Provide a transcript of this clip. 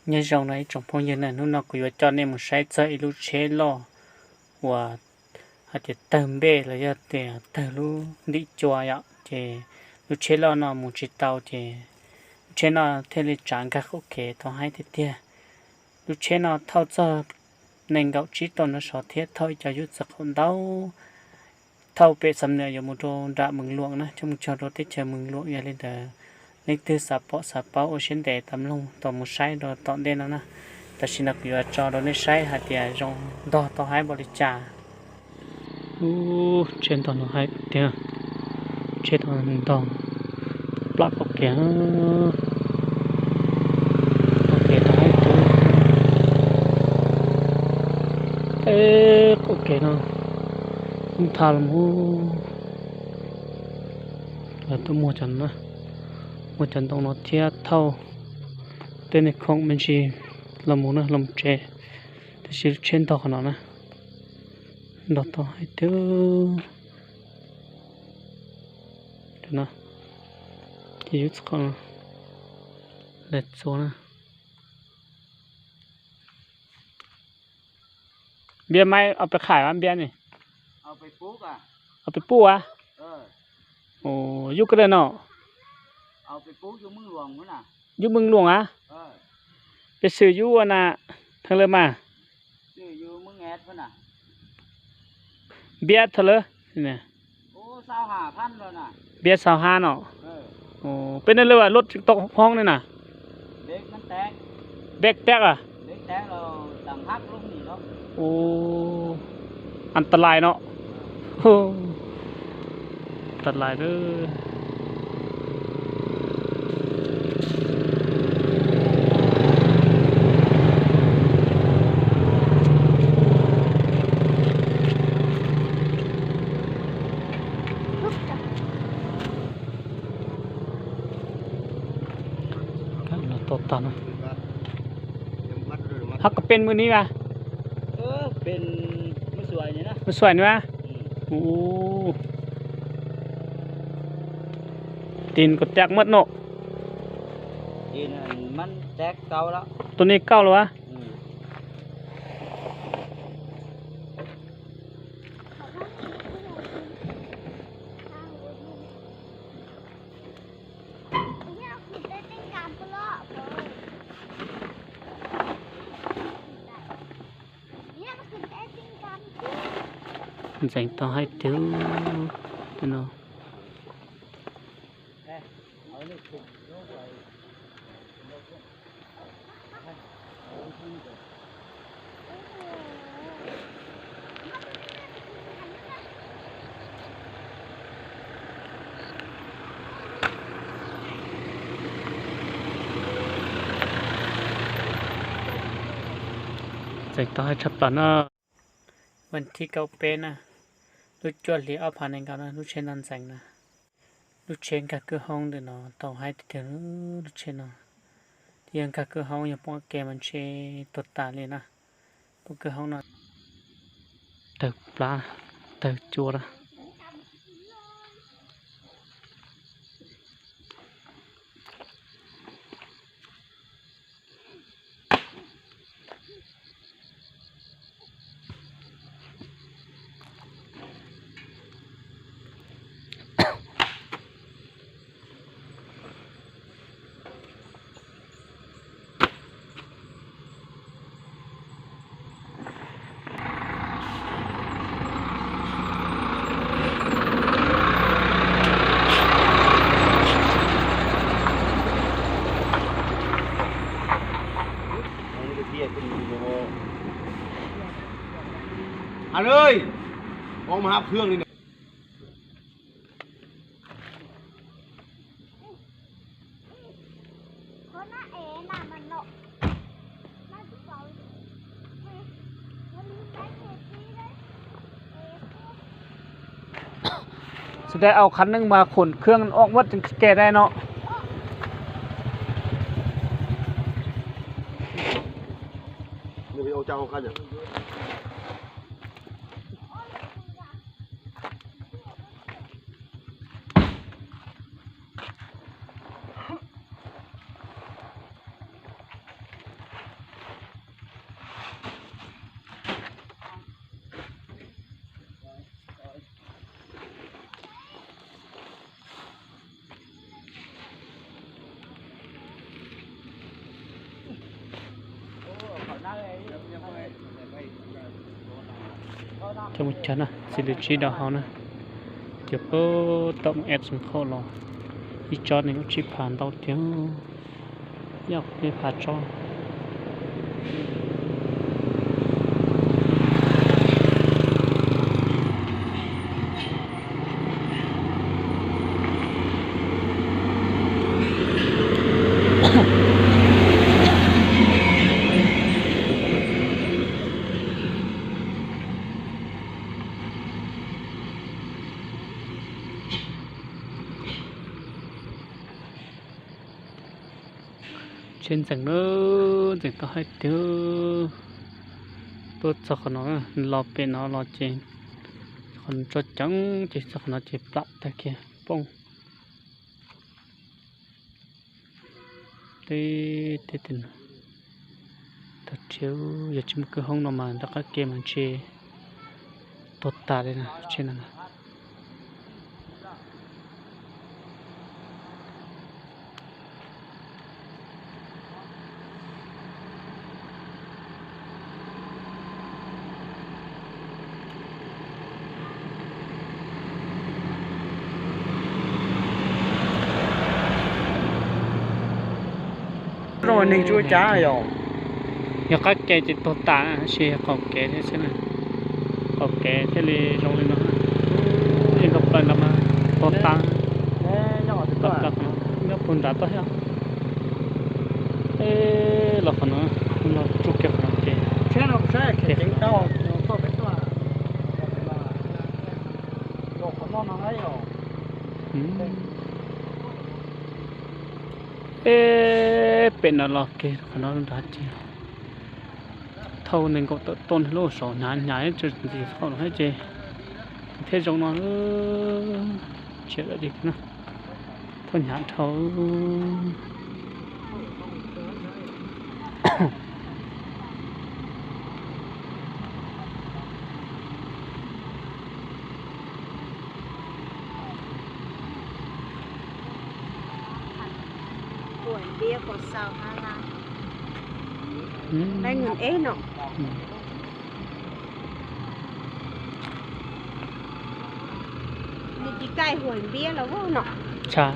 Nyob zoo no ib tsoom phooj ywg na, hnub no kuv yuav coj nej mus saib txog ib lub tsheb loj uas hais tias tawg npej los yog tias tawg lub ntim cua yom. Ces lub tsheb loj no mus tsis tau ces lub tsheb no thiaj li tsav nkag qaum kev tau haib tiag tiag. Lub tsheb no thauj txog nees nkaum tsib tau nov sov thiab thauj ib co yub txwv qaum ntau, thauj pem Xam Nuam yuav mus rau nram Mees Luam na, coj mus cog rau teb chaws Mees Luam. Yog li ntawd leej twg xav pom xav paub ua siab ntev tas mloog tau mus saib rau tom ntej no na. Tam sim no kuv yuav tso rau nej saib hais tias zoo ntog tau haib npaum li cas. Ub, tsheb ntog no haib tiag, tsheb ntog ntog plam qaum kev, qaum kev tau haib tiag. Eb, qaum kev no ntha los mus, lawv tuaj muag cov, muag cov ntoo no thiab thauj tej niag khoom me ntsis los mus na, los mus tsev. Tab sis lub tsheb ntog qhov no na, ntog tau haib tiag. Ces yub txwv qaum no, lawv txua na. Npiab maib ob peb qhais npiab ne? Ob peb pub a? Yub koj dawm no? Yub Meej Luam a? Peb xwm yub ua na, theej lawm mas. Npiab thaum lawm, npiab xaus ha no. Peb nej lawm lub tau hoob ne na. Npiab teb a? An ta lais no. An ta lais lawm. Hab koj peb mus ni a? Mus xuaim ni a? Tis koj teb maj no. Tus ni kauj los a? Ntxeev tau haib tiag no. Ntxeev tau haib tshaj plaws na. Vas thib kaum peb na, lub cuaj hli ob phav nees nkaum na, lub tsheb no ntxeev na. Lub tsheb nkag kwj hoob ntawm no tau haib tiag tiag, lub tsheb no. Yog nkag kwj hoob yog poob kev mas ntshe tuag tas li na. Poob kwj hoob no. Tawg plab, tawg cua lawm. Anh ơi, con mà hấp hương đi. Sau đây ông khả năng mà khuôn khương ốc mất trên kè đây nó. Coj mus cog na, txiv lws tsib rau hauv na. Cog pab tom mus eb txoom khaum los, ib tsob nees nkaum tsib phav ntau tiag, ib peb phav tsob. Tsheb ntxeem na, ntxeem tau hais tiag. Tuaj txog qhov no, los pem no los ces qhov tso ceev ces txog qhov no ces plam tag kiag poob. Teb teb teb, tag rhiav, yog tsis muaj kwj hoob no mas nram qab ke mas ntshe tuag tas li na, tsheb no na. Zoo neeg tsuas cav yom. Yog qab ke ces tuag tas, tab sis yog qaum kev thiab xwb na. Qaum kev thiaj li zoo li no. Ib nkauj plaws nrad mas tuag tas. Nyob puag nrad tuaj thiab. Los qhov no, los tsuj kiag qhov no ces. Eb, pem no los kiag qhov no nrad ces thauj nees nkaum tawm tuaj lub saum hnyav hnyav ntxiv thaum no thiab ces thiaj zoo no. Tsis tau li no, thauj hnyav dhau. Huam npiab kom xaus ha la. Dai nws eb no. Nws tsis kaij huam npiab los no. Tsa.